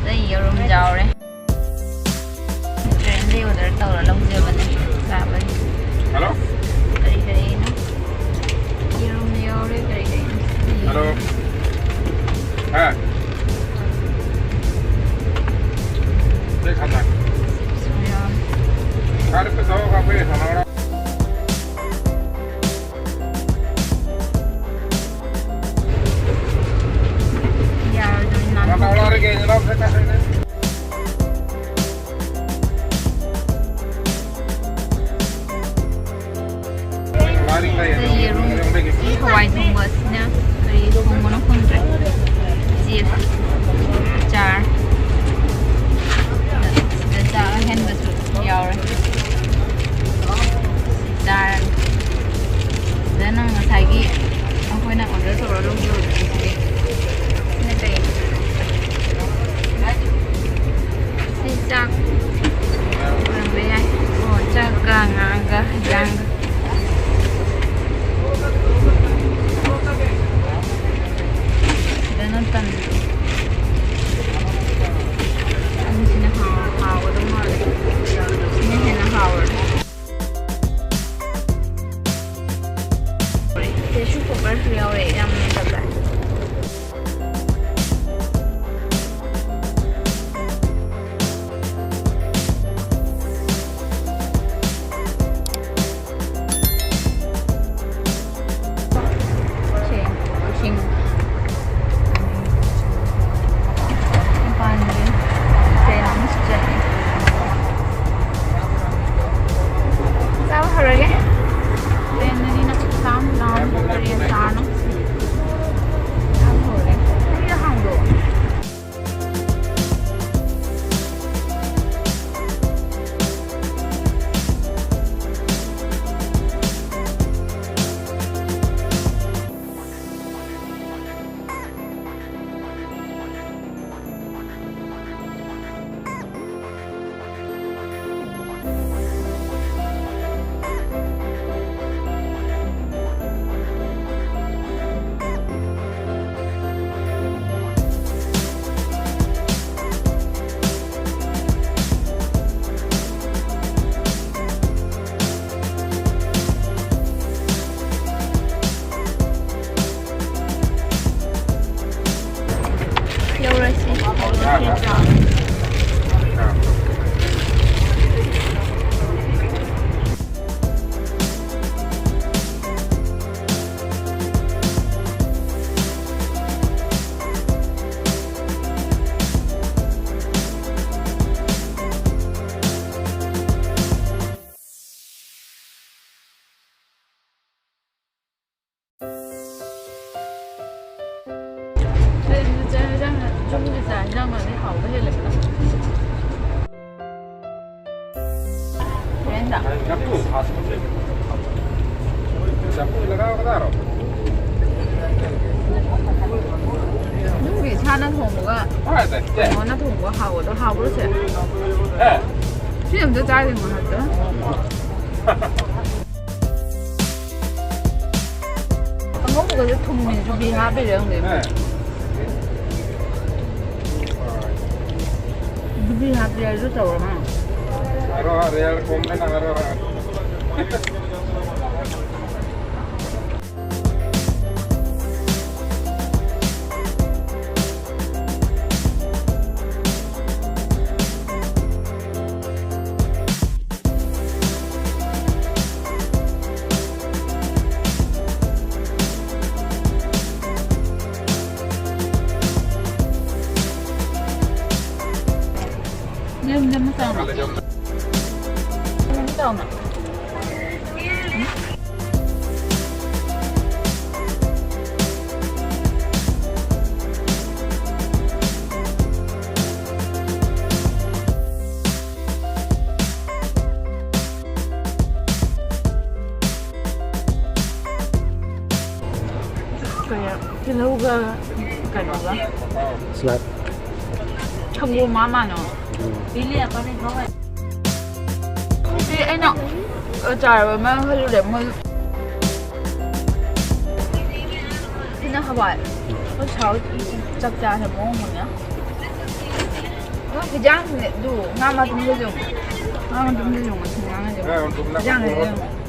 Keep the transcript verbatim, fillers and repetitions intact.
ꯑꯇꯩ ꯌꯦꯔꯨꯝ ꯌꯥꯎꯔꯦ꯫ ꯇ꯭ꯔꯦꯟꯗꯩ ꯑꯣꯔꯗꯔ ꯇꯧꯔ ꯂꯧꯖꯕꯅꯦ꯫ ꯆꯥꯕꯒꯤ ꯍꯜꯂꯣ꯫ ꯀꯔꯤ ꯀꯔꯤꯅꯣ? ꯌꯦꯔꯨꯝ ꯌꯥꯎꯔꯦ, ꯀꯔꯤ ꯀꯔꯤꯅꯣ? ꯍꯜꯂꯣ꯫ ꯍꯥ? ꯁꯨ ꯌꯥꯎꯔꯦ꯫ ꯌꯥꯔꯣꯏꯗꯕꯅꯤ, ꯅꯥꯟꯊꯣꯛꯇꯣꯔꯦ꯫ ꯌꯦꯔꯨꯝ, ꯍꯋꯥꯏ ꯊꯣꯡꯕ ꯑꯁꯤꯅ ꯀꯔꯤ ꯊꯣꯡꯕꯅꯣ ꯈꯪꯗ꯭ꯔꯦ꯫ ꯆꯦꯞ, ꯑꯆꯥꯔ, ꯁꯤꯗ ꯆꯥꯛ ꯑꯍꯦꯟꯕꯁꯨ ꯌꯥꯎꯔꯦ꯫ ꯆꯥꯔꯅꯤ꯫ ꯁꯤꯗꯅ ꯉꯁꯥꯏꯒꯤ ꯑꯩꯈꯣꯏꯅ ꯑꯣꯔꯗꯔ ꯇꯧꯔ ꯂꯧꯖꯕꯗꯨꯅꯤ꯫ ꯁꯤꯗꯤ ꯁꯤꯅ ꯀꯩ? ꯁꯤ ꯆꯥꯛ ꯑꯣꯏꯔꯝꯕ ꯌꯥꯏ꯫ ꯑꯣ, ꯆꯥꯛꯀ ꯉꯥꯒ ꯍꯤꯟꯖꯥꯡꯒ꯫ ꯁꯤꯗꯅ ꯇꯟ꯫ ꯇꯟꯁꯤꯅ ꯍꯥꯎ-, ꯍꯥꯎꯒꯗꯧ ꯃꯥꯜꯂꯦ꯫ ꯁꯤꯅ ꯌꯨꯝꯒꯤ ꯆꯥꯛ ꯏꯟꯖꯥꯡꯅꯗꯤ ꯍꯥꯎꯕ ꯍꯦꯜꯂꯦꯗꯅ꯫ ꯍꯣꯔꯦꯟꯗ꯫ ꯌꯨꯝꯒꯤ ꯏꯁꯥꯅ ꯊꯣꯡꯕꯒ ꯀꯩꯅꯣꯅ ꯊꯣꯡꯕꯒ ꯍꯥꯎꯕꯗꯣ ꯍꯥꯎꯕ꯭ꯔꯣ ꯁꯦ? ꯁꯤ ꯑꯝꯇ ꯆꯥꯗ꯭ꯔꯤꯉꯣ ꯍꯥꯏꯕꯗ꯫ ꯑꯉꯧꯕꯒꯁꯦ ꯊꯨꯝꯃꯦ, ꯌꯨꯕꯤ ꯍꯥꯞꯄꯤꯔ ꯈꯪꯗꯦ꯫ ꯌꯨꯕꯤ ꯍꯥꯞꯄꯤꯔꯁꯨ ꯇꯧꯔ ꯃꯥꯜꯂꯦ꯫ ꯅꯦꯝ ꯅꯦꯝꯅ ꯆꯥꯎꯅ꯫ ꯅꯦꯝꯅ ꯆꯥꯎꯅ꯫ ꯀꯩ, ꯇꯤꯜꯍꯧꯒ ꯀꯩꯅꯣꯒ꯫ ꯁꯂꯥꯗ꯫ ꯁꯪꯒꯣꯝ ꯃꯥ ꯃꯥꯅꯣ꯫ ꯎꯝ꯫ ꯁꯤ ꯑꯩꯅ ꯑꯆꯥꯔ ꯑꯃ ꯍꯜꯂꯨꯔꯦ ꯃꯣꯏ꯫ ꯁꯤꯅ ꯍꯋꯥꯏ꯫ ꯑꯩꯈꯣꯏ ꯁꯥꯎꯠ ꯆꯥꯛ ꯆꯥꯁꯦ ꯃꯑꯣꯡ ꯑꯃꯅꯦ꯫ ꯑꯗꯣ ꯍꯤꯟꯖꯥꯡꯁꯤꯅꯦ ꯑꯗꯨ ꯉꯥ ꯃꯇꯨꯝꯗꯁꯨ꯫ ꯉꯥ ꯃꯇꯨꯝꯗꯁꯨ ꯉꯁꯤ ꯉꯥ ꯃꯇꯨꯝ꯫ ꯉꯥ ꯃꯇꯨꯝꯅ ꯍꯤꯟꯖꯥꯡꯁꯤꯗꯤ ꯌꯦꯡꯉꯣ꯫